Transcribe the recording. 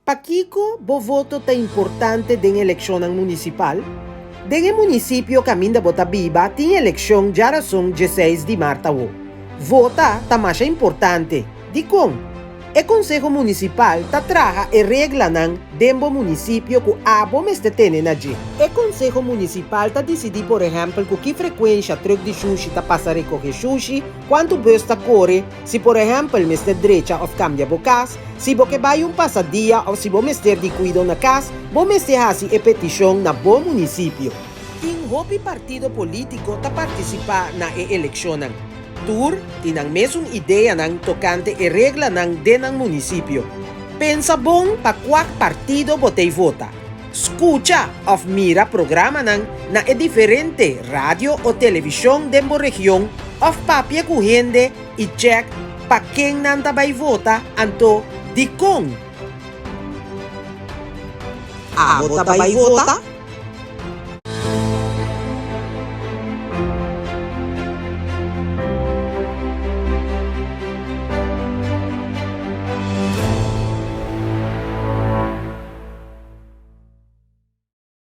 Pakiko bo voto ta importante den elekshonnan munisipal? Den e munisipio kaminda bo ta biba tin elekshon djarason djeseis di mart awo. Vota ta masha importante. Dikon? E konseho munisipal ta traha e reglanan den bo munisipio ku abo mester tene na dje. E konseho munisipal ta disidí por ehèmpel ku ki frekuensha trùk di shushi ta pasa rekohe shushi, kuantu bùs ta kore, Si por ehèmpel mester drecha òf kambia bo kas, si bo ke bai un pasadia òf si bo mester di kuido na kas, bo mester hasi e petishon na bo munisipio. Tin hopi partido polítiko ta partisipá na e elekshonnan. Tur tin nan mesun ideanan tokante e reglanan den nan munisipio. Pensa bon pa kuak partido bo tei vota. Skucha òf mira programanan na e diferente radio o televishon den bo region òf papia ku hende i chèk pa ken nan ta bai vota anto dikon. Abo ta bai vota?